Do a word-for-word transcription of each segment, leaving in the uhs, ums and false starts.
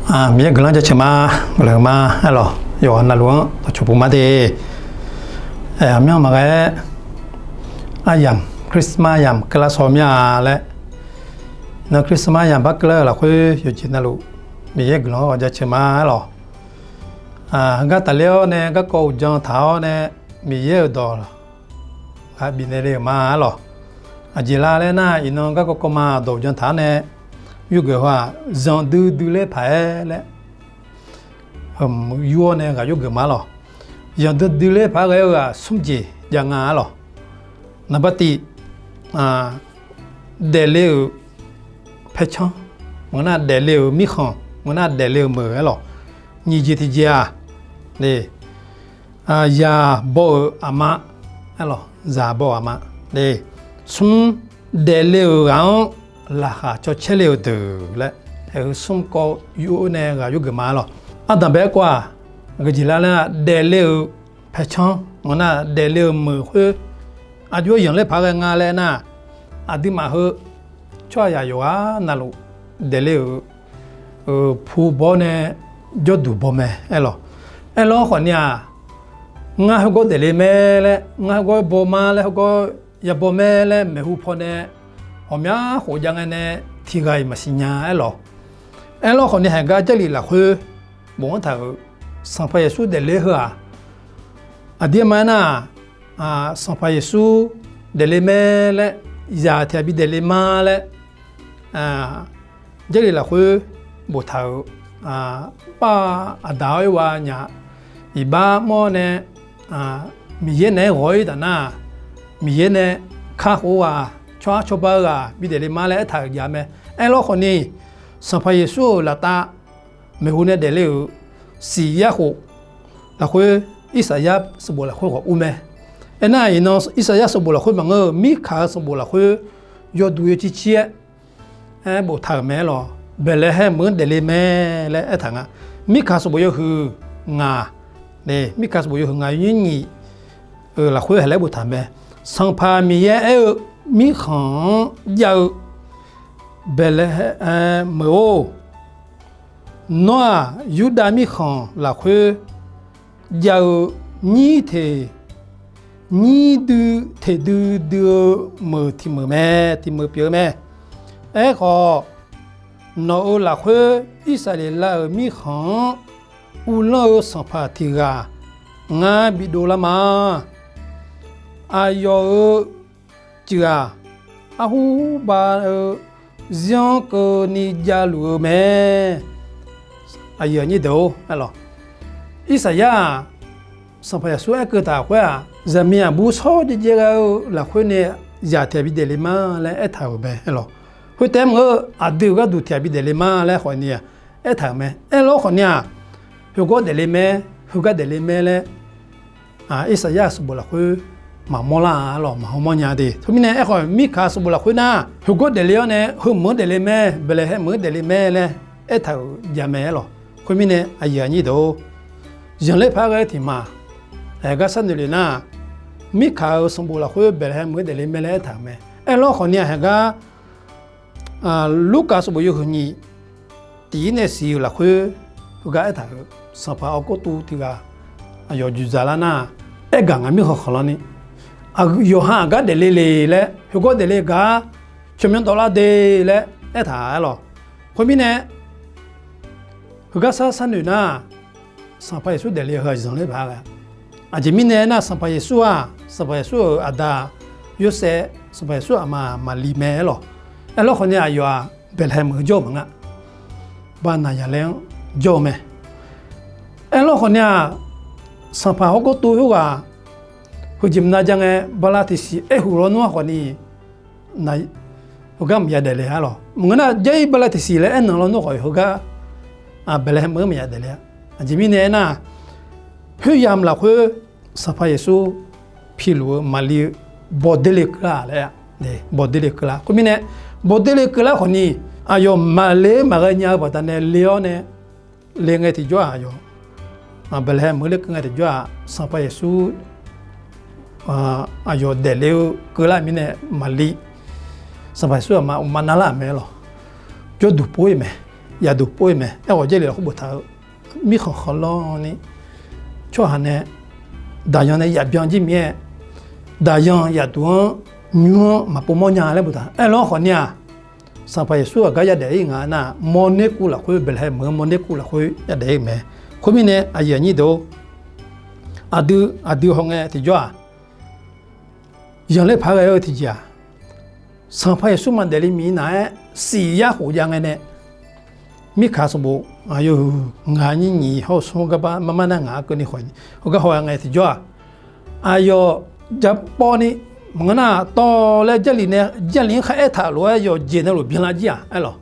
Miqyaer guiqlanq jaceuq ma, guiqlanq ma, aerlawq, yawqghaq navluf-anr dawqcawq puq ma de. Aqmyanr maqghae-aer, aryamq, Christmas yamq keuvlar shaw mir-a laer, iqnan Christmas yamq bar keuvlar-eu lafkhoer yawqjeq navluf Miqyaer guiqlanq-anr ghaq jaceuq ma, aerlawq. Heugar tafler-awr nae garkawv uqdzan taq-awr nae Miqyaer-euq dawq ghaq bifnaeq le-euq ma, aerlawq. Aqjeq lar laer nar, iqnan garkawv kawv ma dawq uqdzan taq-awr nae yurgeuf heu-aq, zanqdui dui ler paq-aer laer, heuq yur-awr nae ghaq yurgeuf ma, aerlawq. Zanqdui dui ler paq-aer ghae-eu-aq, smr jeq jav nga, aerlawq. Naqbar tiv, daefle-euq paercanr, maqngeur nar daefle-euq mirkhanq, maqngeur nar daefle-euq meuq, aerlawq. Nyiq jeq tiq jeq-aq, zaq baw-euq aqma, aerlawq, zaq baw-euq aqma. Smr, daefle-euq ghaq-anr laqkhaq cawcaer le-euq deuq laer, aer-eu smr kawv yur-awr nae ghaq yurgeuf ma, aerlawq. Ardanqbae-aer kawv-aq, aqgeujeq lar laer-aq, daefle-euq paercanr, maqngeur nar daefle-euq meuq khoer aqjox-aer zanqler paq-aer ghae nga laer nar, aqduimaf heu tsawrhaqzaq yawqghaq navluf daefle-euq pu baw-awr nae jawrduq baw mae, aerlawq. Aerlawr khawfni-aq, ngar heugawr daefle mae laer, ngar heugawr baw ma laer, heugawr yabaw mae laer maeqhu pawnae ghawqmya khof jav ngae nae tiq ghaq-iq maqsiq nya, aerlawq. Aerlawr khawfni haiq gar Jarlif lafkhoer bofanr taq-euq Sanqpaq Yeqsur daefle-eu heu-aq, aqdir ma aernar, Sanqpaq Yeqsur daefle mae laer, zaq tiq ghaq bi daefle ma laer, Jarlif lafkhoer boftaq-euq, bar aqda-awr oerwa nya, iqbax mawr nae, Miqyaer naeq-aer ghawq-ir taf nar, Miqyaer nae kakhof-eu ghaq, tsawrhaq cawba-eu ghaq bi daefle ma laer aertaq-euq jav mae. Aerlawr khawfni, Sanqpaq Yeqsur-euq laftav maeqhu nae daefle-euq siq yarkhof lafkhoer, Irsaqyar sanqbof lafkhoer ghawq ur mae. Aernar, iqnan Irsaqyar sanqbof lafkhoer maqngeur-eu, Mirkaq-eu sanqbof lafkhoer yawduq yawcir cir-aer aer boftaq-euq mae, aerlawq. Baeqlaeqhaer meuq-anr daefle mae laer aertaq nga. Mirkaq sanqbof yawhuiq ngaq, Mirkaq sanqbof yawhuiq ngaq yawnyir nyiq-euq lafkhoer haiq laer boftaq mae. Sanqpaq Miqyaer aer-eu, Mirkhanq-anr jav-eu Baeqlaeqhaer meuq-or, nawr-aq, Yurdav mirkhanq lafkhoer jav-eu nyir teq nyir dui teq dui dui-eu meuq tiq meuq mae, tiq meuq pyeuf-eu mae. Aerkhawf, nawq-euq lafkhoer Irsaqleqlav-euq mirkhanq-anr uvlanr-eu sanqpaq tiq ghaq ngar bidov lar ma. Aqyawf-euq ceuq-aq, arhur ba-eu zir-anr keuvni javluf-eu mae. Aqyuif aqnyir deuq-or, aerlawq, Irsaqyar-aq, Sanqpaq Yeqsur aerkeuv taq khoer-aq, zaqmiq aqbur shawr jaev jaev ghae-eu lafkhoer nae zaq tiq ghaq bi daefle ma laer aertaq-euq mae, aerlawq. Khoertaef maqngeur, aqdui-euq gharduq tiq ghaq bi daefle ma laer khawfni-aq aertaq-euq mae. Aerlawr khawfni-aq, heugawr daefle mae, heugar daefle mae laer Irsaqyar-euq sanqbof lafkhoer maqmawr lar-a, aerlawq, maqhaw mawrnya de. Teumirnae aerkhawf, Mirkaq sanqbof lafkhoer nar, heugawr daefle-awr nae heumeuq-anr daefle mae, baeqlaeqhaer meuq-anr daefle mae laer aertaq-euq jav mae, aerlawq. Khoermirnae aqyuif aqnyir deuq-or, zanqler paq-aer ghae-eu tiq ma, heugar sharnoeq le nar, Mirkaq-euq sanqbof lafkhoer baeqlaeqhaer meuq-anr daefle mae laer aertaq-euq mae. Aerlawr khawfni-aq, heugar Lurkaf sanqbof yawhuiq nyiq tiq-ir nae siq-euq lafkhoer heugar aertaq-euq, sanqpaq awrgawr tuv tiq ghaq aqyawf juqdzaq lar nar, aergaq ngaq mirkhanq khanqlanr ni, yawqha aqgar daefle le laer, heugawr daefle gar tsawrmyanr dawvlar de laer aertaq-a, aerlawq. Khoermirnae, heugar shar sharnoeq nar, Sanqpaq Yeqsur daefle-eu heu-aq zanqler paq-aer ghae. Aqjeq mirnae aernar, Sanqpaq Yeqsur-aq, Sanqpaq Yeqsur-euq aqda Yorsaev, Sanqpaq Yeqsur aqma Maqli mae, aerlawq. Aerlawr khawfni aqyawf-aq, Baeqlaeqhaeq meuq-eu jawr-eu maqngeur, Baqnaqyaqlaer-anr jawr-eu mae. Aerlawr khawfni-aq, sanqpaq hawrgawr tov khoerghaq heujeq maqnar jar ngae, bala tiqsiq aerhuq lawnmr-anr khawfni heugar maqya daefle, aerlawq. Maqngeur nar, jar-ir bala tiqsiq laer aernaeq lawnmr khawf heugar Baeqlaeqhaeq meuq-anr maqya daefle-a. Aqjeq mirnae aernar, khoeryamq lafkhoer Sanqpaq Yeqsur piluf-eu Maqli bawderle keuvlar laer, bawderle keuvlar. Khoermirnae, bawderle keuvlar khawfni, aqyawf maqle maqghae nya-eu baqdanae le-awr nae, le ngae tiqjawr-aq, aqyawf Baeqlaeqhaeq meuq-anr le keuv ngae tiqjawr-aq, Sanqpaq Yeqsur aqyawf daefle-eu keuvlar mirnae, Maqli Sanqpaq Yeqsur aqma uqma narlar-euq mae, aerlawq. Jawrduq pov-ir mae. yaqduq pov-ir mae. Aerkhawf, Jarlif lafkhoer boftaq-eu, mirkhanq khanqlanr ni tsawrhaq nae daqyan nae yaqbyan jir mir-aer, daqyan yaqduq-anr nymr-anr maqpov mawrnya laer boftaq. Aerlanr khawfni-aq, Sanqpaq Yeqsur aqgar yadaef-ir nga nar, mawrnerkuv lafkhoer, Baeqlaeqhaeq meuq-anr mawrnerkuv lafkhoer yadaef-ir-eu mae. Khoermirnae, aqyuif aqnyir deuq-or, aqdui aqdui hawngae tiqjawr-aq, yanqler paq-aer ghae-eu tiqjeq-aq, Sanqpaq Yeqsur maqdaef le miq naq-aer siq yar khof jav ngae nae, mirkaq sanqbof yawhuiq ngaq nyir nyiq hawr-eu smr garbar mar mar nar ngaq-anr keuvni khawf, heugar haw-aer ngae tiqjawr-aq, aqyawf japawvni maqngeur nar tawv laer Jarlif nae, Jarlif-anr khar aertaq lof-aer yawqjeq navluf byanlar jir-aq aerlawq.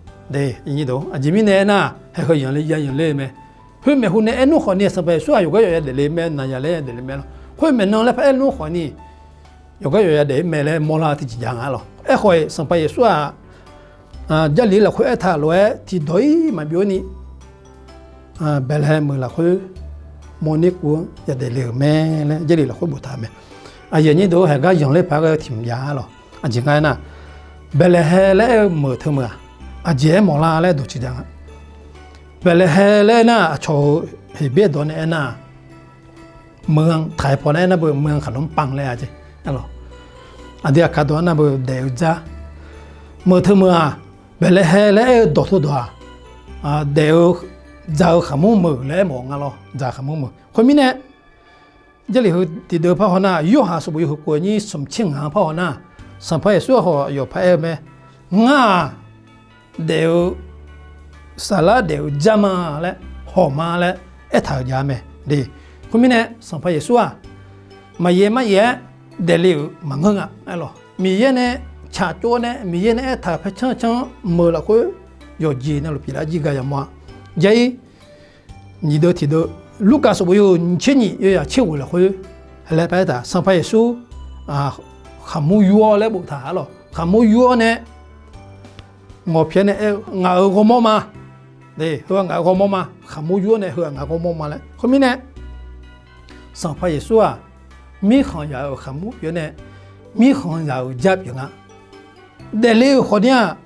Aqjeq mirnae aernar, haeq heu yanqler ya yanqler-eu mae. Khoermaeq hu nae aernmr khawfni Sanqpaq Yeqsur-aq yawqgar yawqya daefle mae, naqya laer daefle mae lawq. Khoermaeq nan laer par aernmr khawfni yawqgar yawqya daef-ir mae laer mawrlar tiqjeq jav nga lawq. Aerkhawf-iq Sanqpaq Yeqsur-aq, Jarlif lafkhoer aertaq lof-aer tiqdawq-ir maqbyov ni, Baeqlaeqhaeq meuq lafkhoer mawrnerkuv-anr yadaef le-euq mae laer Jarlif lafkhoer boftaq-eu mae. Aqyuif aqnyir deuq-or, haeq gar yanqler paq-aer ghae-eu tiq mq jav-a lawq. Aqjeq nga aernar, Baeqlaeqhaeq laer aer-eu meuq teu meuq-aq, aqjeq aermawf lar laer dawq ciq jav nga. Baeqlaeqhaeq laer aernar, aqcawq-euq Heqbyaer dawq nae aernar, meuq-anr taq-aer paw nar aernar beu meuq-anr kaqnmr pav laer-a jeq. Aqdui aqkaq dawq-anr nar beu daef-eu dzar. Meuq teu meuq-aq, Baeqlaeqhaeq laer aer-eu dawq teu dawq-aq, daef-eu dzaq-eu khaqmur meuq laer aermawf nga lawr, dzaq khaqmur meuq. Khoermirnae, Jarlif heu tiqdeuv par haw nar, Yorhaq sanqbof yawhuiq khof-eu nyir smq tser ngaq-anr par haw nar, Sanqpaq Yeqsur-aq khawf yawf par aer-eu mae. Ngar-aq, daef-eu, saflar daef-eu dzar ma laer, hawq ma laer aertaq-euq jav mae. Khoermirnae, Sanqpaq Yeqsur-aq, maqyaer maryaer-aer daefle-euq maqngeur nga aerlawq. Miqyaer nae tsaqtsov nae, Miqyaer nae aertaq-euq paercanr canr meuq lafkhoer yawqjeq navluf pyeuflar jir gar yamawr-a. Jair, nyiq deuv tiqdeuv, Lurkaf sanqbof yawhuiq nyiq tser nyiq, yawyaq tser ghoeq lafkhoer, laer par aertaq, Sanqpaq Yeqsur khaqmur yur-awr laer boftaq-a lawq. Khaqmur yur-awr nae ngawqpyaeq nae aer-eu, ngaq-euq ghawrmawr ma. Heu-aq ngaq-euq ghawrmawr ma. Khaqmur yur-awr nae heu-aq ngaq-euq ghawrmawr ma laer. Khoermirnae, Sanqpaq Yeqsur-aq, mirkhanqzaq-euq khaqmur pyeuf-awr nae, mirkhanqzaq-euq jar pyeuf nga. Daefle-euq khawfni-aq,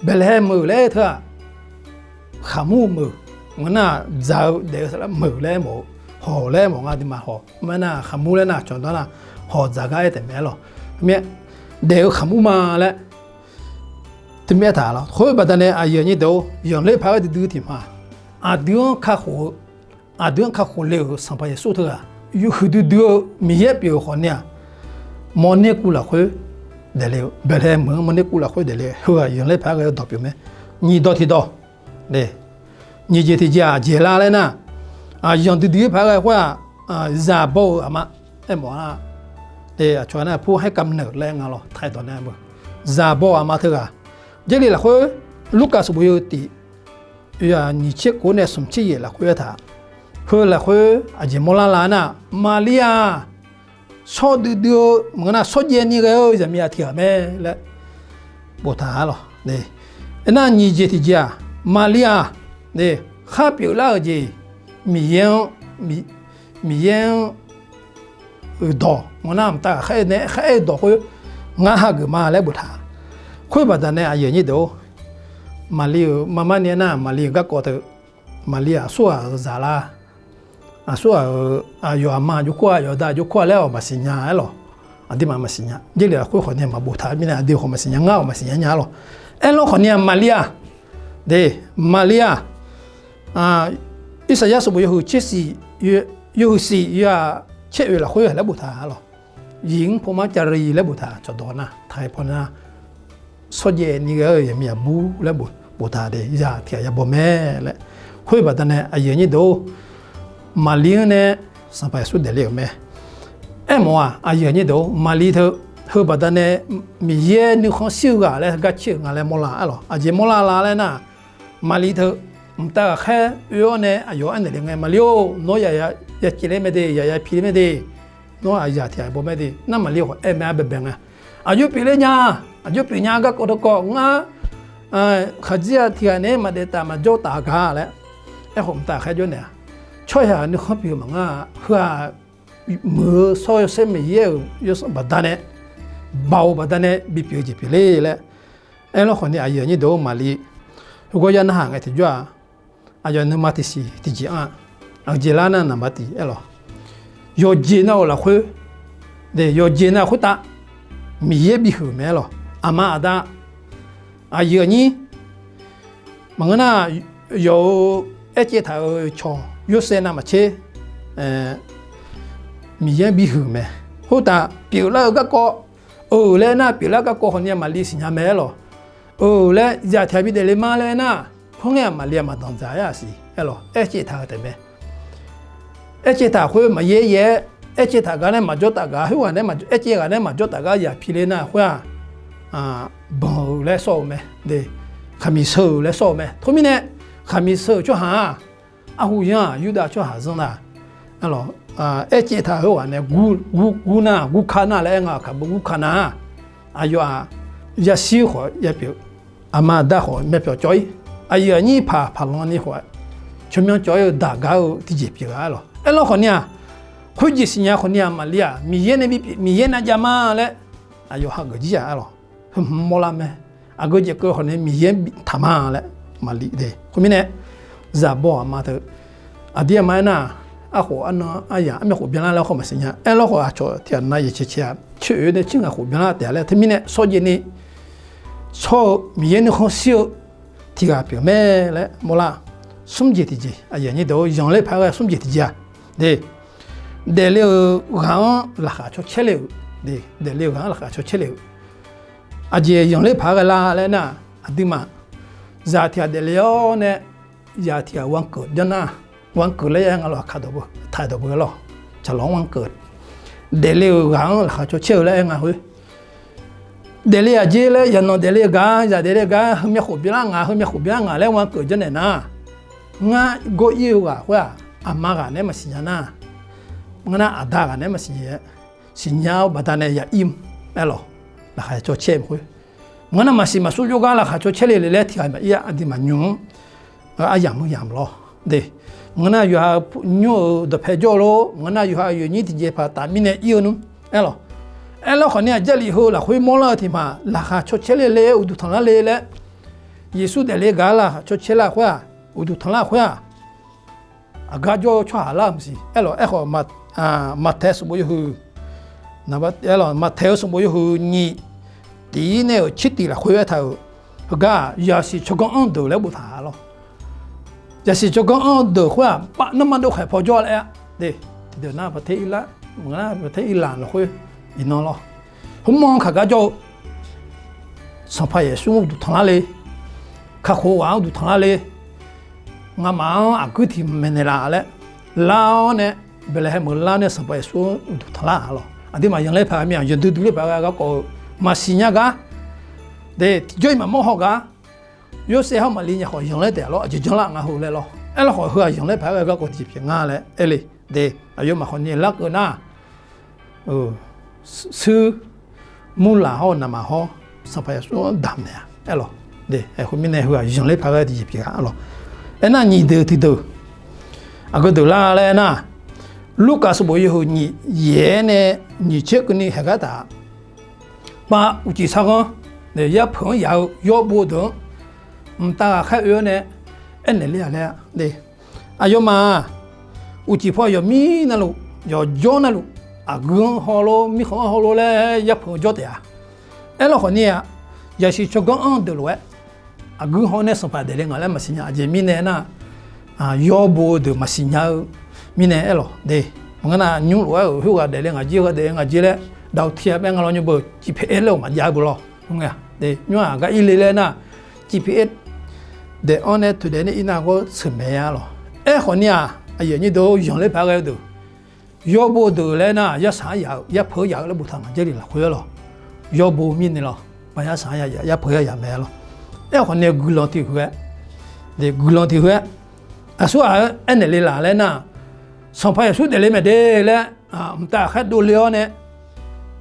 Baeqlaeqhaeq meuq laer aer-eu teu-aq, khaqmur meuq, ngeur nar-aq, dzaq-eu daef-eu saflar meuq laer aermawf-eu, hawq laer aermawf nga, aqduimaf hawq. Maqaer nar, khaqmur laer nar, cawqdanr nar, hawq dzaq gar aer taef mae aer lawq. Khoermirnae, daef-eu khaqmur ma laer teumir aertaq lawq. Khoer baqdanae aqyuif aqnyir deuq-or, yanqler paq-aer duidui tiq hmq-aq, aqdui-anr kakhof-eu, aqdui-anr kakhof le-euq Sanqpaq Yeqsur teughaq, huiqdui dui-eu Miqyaer pyeuf-euq khawfni-aq, mawrnerkuv lafkhoer daefle-eu, Baeqlaeqhaeq meuq-anr mawrnerkuv lafkhoer daefle-eu, heu-aq yanqler paq-aer ghae-eu dawq pyeuf mae. Nyiq dawq tiqdawq, nyiq jeq tiqjeq-aq, jeq lar laer nar, aqyanq duidui-aer paq-aer ghae khoer-aq, zaqbaw-euq aqma aermawf-a. Aqcawq nar, ผู้ให้กำเนิด laer nga lawq, taqdawq nar, zaqbaw-euq aqma teughaq. Jarlif lafkhoer, Lurkaf sanqbof yawhuiq tiq, yawyaq nyiq tser kof nae smq tser yaeq lafkhoer aertaq, heu lafkhoer aqjeq mawrlar la nar, Maqlir-aq, shawr duidui-eu maqngeur nar, shawrjaev ni ghae-eu zaqmiqzaq tiq ghaq mae laer boftaq-a lawq. Aernar, nyiq jeq tiqjeq-aq, Maqlir-aq, khar pyeuflar-euq jeq, Miqyaer-anr, Miqyaer-anr uqdawq maqngeur nar, mqtav ghaqkhaer nae khar aer-eu dawq khoer, ngar hageuf ma laer boftaq. Khoer baqdanae aqyuif aqnyir deuq-or, Maqlir-euq marmar ni aernar, Maqlir-euq garkawv teu, Maqlir-aq aqsurghaq-euq zaqlar, aqsurghaq-euq aqyawf aqma jov kur-a, aqyawf aqda jov kur-a laer-awq maqsiq nya aer lawq. Aqduimaf maqsiq nya. Jarlif lafkhoer khawfni-aq maqboftaq mirnae, aqdui khawf maqsiq nya, ngar-awq maqsiq nya nya lawq. Aerlawr khawfni-aq Maqlir-aq, Maqlir-aq, Irsaqyar sanqbof yawhuiq tser siq, yawhuiq siq yawyaq tser oeq lafkhoer laer boftaq-a lawq. Yiq-anr pov mar cavri laer boftaq, cawqdawq nar, taqhaiq paw nar, shawrjaev ni ghae-eu zaqmiqzaq bur laer boftaq de, zaq tiq ghaq yabaw mae laer. Khoer baqdanae aqyuif aqnyir deuq-or, Maqlir-anr nae Sanqpaq Yeqsur daefle-euq mae. Aermawf-aq, aqyuif aqnyir deuq-or, Maqlir teu heu baqdanae Miqyaer nuikhanr shir-eu ghaq laer gar caer-euq nga laer mawrlar-a lawq. Aqjeq mawrlar la laer nar, Maqlir teu mqtav ghaqkhaer oe-awr nae aqyawf aernaeq le ngae, Maqlir-or, nawr yaqya cifler mae de, yaqya piler mae de, nawr aqzaq tiq ghaq baw mae de, nar Maqlir khawf aer mae-a baebae nga. Aqjox pyeufler nya, aqjox pyeuf nya garkawv teukawv ngar, khaqdzer-a tiq ghaq naeq-aer maqdaef taf maqjawr taf gaq laer. Aerkhawf mqtav ghaqkhaer jawr naeq-a, tsawrhaq nuikhanr pyeuf-eu maqngeur-a, heu-aq muiq-eu shawr-eu yawsanr Miqyaer-euq yawsanr baqdanae, baoq baqdanae bipyeuf-eu jeq pyeufler laer. Aerlawr khawfni aqyuif aqnyir deuq-or, Maqlir Heugar ya narhaq ngae tiqjawr-aq, aqyawf nuima tiqsiq tiqjeq-anr-aq, aqjeq lar nar naqba tiq aerlawq. Yawqjeq nav-euq lafkhoer, de, yawqjeq nav khoertav Miqyaer bihuiq mae aerlawq. Aqma aqda, aqyuif aqnyir, maqngeur nar, yawf-euq aercaev taq-euq cawq Yorsaev navmaqtser, Miqyaer bihuiq mae. Khoertav pyeuflar-eu garkawv, eu laer aernar, pyeuflar garkawv khawfni-aq maqli siqnya mae aerlawq. Eu laer zaq tiq ghaq bi daefle ma laer aernar, khoerngae-aq maqli-aq maqdanqdzaq-aer-aq siq aerlawq. Aercaev taq-eu taef mae. Aercaev taq khoer maqyaer yaer-aer, aercaev taq gar nae maqjawr taf gar, khoerghaq nae aercaev ghaq nae maqjawr taf gar yaq pi le nar khoer-aq, banq-euq laer sawr-eu mae. De, khaqmiq sheu-euq laer sawr-eu mae. Teumirnae khaqmiq sheu-euq tsawrhaq-aq, arhu yanr-aq Yurdav tsawrhaq zanr nar, aercaev taq khoerghaq nae gur nar, gur ka nar laer aer nga, kaqbur gur ka nar, aqyawf-aq yashir khawf yapyeuf, aqma aqda khawf myavpyawq cawv-ir, aqyuif aqnyir paq paqlanni khawf tsawrmyanr cawv-ir-eu daq gar-eu tiqjeq pyeuf-a aerlawq. Aerlawr khawfni-aq, khoerjeq siqnya khawfni-aq maqli-aq, Miqyaer nae bi pyeuf, Miqyaer nae jav ma laer aqyawf hageuf jir-aq aerlawq. Heu hmq mawrlar mae. Aqgeu jeq keuv khawfni Miqyaer taq ma laer maqli de. Khoermirnae, zaqbaw aqma teu, aqdir aqma aernar, arkhof arnan aryaq armyavkhof byanlar laer khawf maqsiq nya. Aerlawr khawf aqcawq tiq ghaq na yaeq cae cae-aq, coer-oe nae tser ngaq khof byanlar taef-a laer teumirnae shawrjaev ni shawr-eu Miqyaer nuikhanr shir-eu tiq ghaq pyeuf mae laer mawrlar. Smr jeq tiqjeq, aqyuif aqnyir deuq-or, zanqler paq-aer ghae smr jeq tiqjeq-aq, de, daefle-euq ghaq-anr laqkhaq caw caer le-euq, de, daefle-euq ghaq-anr laqkhaq caw caer le-euq, aqjeq zanqler paq-aer ghae lar laer nar, aqduimaf zaq tiq ghaq daefle-awr nae, zaq tiq ghaq วันเกิด janr nar, วันเกิด laer aer nga lof, aqkaq dawq, taq dawq beu lawr, caqlawq-anr วันเกิด, daefle-euq ghaq-anr laqkhaq caw caer-eu laer aer nga khoer, daefle-aq jer laer, yaqnanq daefle gaq, zaq daefle gaq, heumyav khof byanlar ngaq, heumyav khof byanlar ngaq laer วันเกิด janrnaeq nar, ngar gawr ir-eu ghaq khoer-aq, aqma ghaq naeq-aer maqsiq nya nar, ngar nar aqda ghaq naeq-aer maqsiq nya, siqnya-awr baqdanae ya'ir mr aerlawq, laqkhaq caw caer mr khoer. Ngar nar maqsiq maqsur jawrgar laqkhaq caw caer le le laer tiq ghaq maqir-a, aqduimaf nymr-anr aryamq mr yamq lawr de. Ngar nar yawqha nymr-euq dawqpae jawr-eu lor, ngar nar yawqha aqyuif aqnyir tiqjeqpaq taf mirnae ir-eu nmr aerlawq. Aerlawr khawfni-aq, Jarlif heu lafkhoer mawrlar-eu tiqmaq laqkhaq caw caer le le-aer uqduq tanqlar le laer, Yeqsur daefle gaq-a laqkhaq caw caer lar khoer-aq, uqduq tanqlar khoer-aq, aqgar jawr-eu tsawrhaq lar-euq maqsiq aerlawq. Aerkhawf, Maqtaeq sanqbof yawhuiq, Maqtaeq-eu sanqbof yawhuiq nyiq tiq-ir nae-euq tser tiq lafkhoer aertaq-euq, heugar-aq, zaqsiq tsawrganr anr deuq laer boftaq-a lawr. Zaqsiq tsawrganr anr deuq khoer-aq, pav nanrma dov khaeq paw jawr laer-a de. Tiqdeuq nar paqter irlaf, maqngeur nar paqter irlaf lafkhoer iqnan lawr. Khoermawr-anr kaq gar jawr-eu Sanqpaq Yeqsur-anr uqduq tanqlar le, kakhof ghaq-anr uqduq tanqlar le, ngamaf-anr aqguir tiq maeqnaeq laf laer, lar-awr nae, Baeqlaeqhaeq meuq lar nae Sanqpaq Yeqsur-anr uqduq tanqlar-a lawr. Aqduimaf zanqler paq-aer mir-aq, yawqdui duiler paq-aer ghae garkawv-eu maqsiq nya gar, de, tiqjawr-iq maqmawr haw gar, Yorsaev hawr maqli nya khawf zanqler taef-a lawr, aqjeq janrlar nga heu laer lawr. Aerlawr khawf heu-aq zanqler paq-aer ghae garkawv tiqjeq pyeuf nga laer aer le. De, aqyawfmaf khawfni larkeuv nar, suir, murlaq hawr-eu naqmaq hawr, Sanqpaq Yeqsur-anr damq naeq-a aerlawq. De, khoermirnae heu-aq zanqler paq-aer ghae tiqjeq pyeuf-a lawr. Aernar nyiq deuq tiqdeuq, aqgeu deuq lar laer aernar, Lurkaf sanqbof yawhuiq nyiq yaeq-aer nae nyiq tser keuvni haeq gar taq-a. Pav uqcif sarghanr, yarpeuq-anr yaf-eu yawr bov deuq-anr mqtav ghaqkhaer oe-awr nae aernaeq ler-aq laer-a. Aqyawfmaf-aq, uqcif paw yawqmir navluf, yawqjawr navluf, aqgeu-anr hawlor, mirkhanq-anr hawlor laer yarpeuq-anr jawr taef-a. Aerlawr khawfni-aq, zaqsiq tsawrganr anr deuq lof-aer aqgeu haw nae sanqpaq daefle ngaq laer maqsiq nya. Aqjeq mirnae aernar, yawr bo-eu deuq maqsiq nya-eu mirnae aerlawq de. Maqngeur nar nymr lof-aer-euq khoerghaq daefle ngaq jir, ghaq daefle ngaq jir laer, dawq tiq-a bae nga lawr nymr-eu G P S laer-euq maqjav-eu beu lawr. Nymr-aq gar ir le laer nar, G P S daef-anr nae toeqdaef nae ir nar ghawr sheuq maeq-a lawq. Aerkhawfni-aq, aqyuif aqnyir deuq-or, zanqler paq-aer ghae-eu deuq, yawr bo deuq laer nar, yarsaq-anr yaf-eu, yarpeuq-anr yaf-eu laer boftaq ngaq Jarlif lafkhoer lawr. Yawr bo mirnae lawr, pav yarsaq-anr yaf, yarpeuq-anr yaf mae lawr. Aerkhawfni guiqlanq tiq huiq-aer, guiqlanq tiq huiq-aer, aqsurghaq-eu aernaeq le laf laer nar, Sanqpaq Yeqsur daefle mae de laer, mqtav ghaqkhaer dovle-awr nae,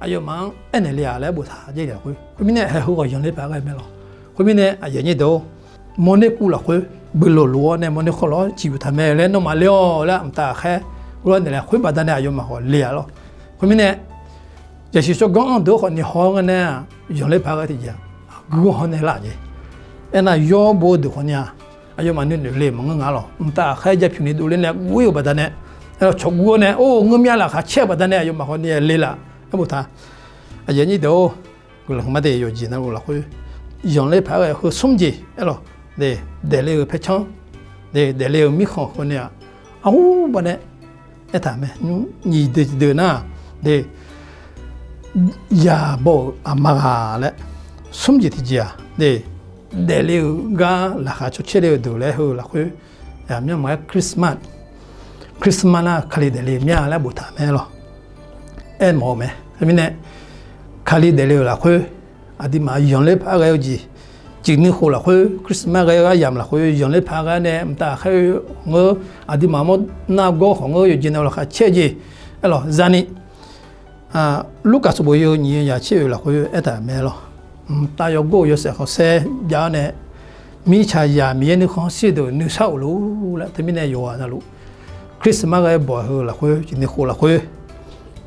aqyawfmaf-anr aernaeq le-aq laer boftaq Jarlif lafkhoer. Khoermirnae haeq heughawq zanqler paq-aer ghae mae lawr. Khoermirnae aqyuif aqnyir deuq-or, mawrner kuv lafkhoer beulof lof-awr nae mawrner khawr lof-awr ciqhuiq taq mae laer nawmaf ler-awq laer mqtav ghaqkhaer ur-awr naeqlaf khoer baqdanae aqyawfmaf khawf le-a lawr. Khoermirnae zaqsiq tsawrganr anr deuq khawfni haw-awr ngae nae-aq, zanqler paq-aer ghae tiqjeq-aq, aqgeu haw nae lar jeq. Aernar, yawr bo-eu deuq khawf ni-aq, aqyawfmaf nuinoeq le-euq maqngeur nga lawq. Mqtav aqkhar japiq ni dovler nae guv-ir-euq baqdanae, aer-awr cawq guv-awr nae, or, ngeurmya laqkhaq caer-eu baqdanae aqyawfmaf khawf ni-aq le laf-aer boftaq. Aqyuif aqnyir deuq-or, guiqlanq heu mar de yawqjeq navluf lafkhoer zanqler paq-aer ghae-eu heu smr jeq aer lawq. De, daefle-euq paercanr, de, daefle-euq mirkhanq khawf ni-aq, arhu baqdanae aertaq mae. Nyiq deuq tiqdeuq nar, de, yaq baw-euq aqma ghaq laer, smr jeq tiqjeq-aq, de, daefle-euq gar laqkhaq cawcaer le-eu deuq laer aer-eu lafkhoer, aqmyanr maqaer Christmas, Christmas nar Kali daefle mya laer boftaq mae lawq. Aermawf-eu mae. Teumirnae, Kali daefle-euq lafkhoer aqduimaf zanqler paq-aer ghae-eu jeq, ciq nuikhof lafkhoer, Christmas ghae-eu aryamq lafkhoer zanqler paq-aer ghae-awr nae mqtav aqkhar-eu ngeur, aqduimaf mawr nargawr khawf ngeur yawqjeq navluf laqkhaq caer-eu jeq aer lawq. Zani Lurkaf sanqbof yawhuiq nyiq yawzaq tser oeq lafkhoer aertaq mae lawq. Mqtav yawgor-euq yawshaef khanqsaer jav-awr nae, mirtsaq zaq Miqyaer nuikhanr shir-eu deuq nuisar of lor laer. Teumirnae yawqghaq navluf Christmas ghae baw-eu lafkhoer, ciq nuikhof lafkhoer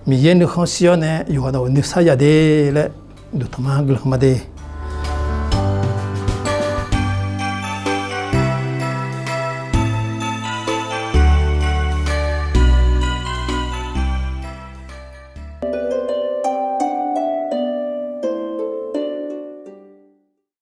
Miqyaer nuikhanr shir-awr nae yawqghaq navluf nuisar ya de laer, duqtaq ma guiqlanq ma de.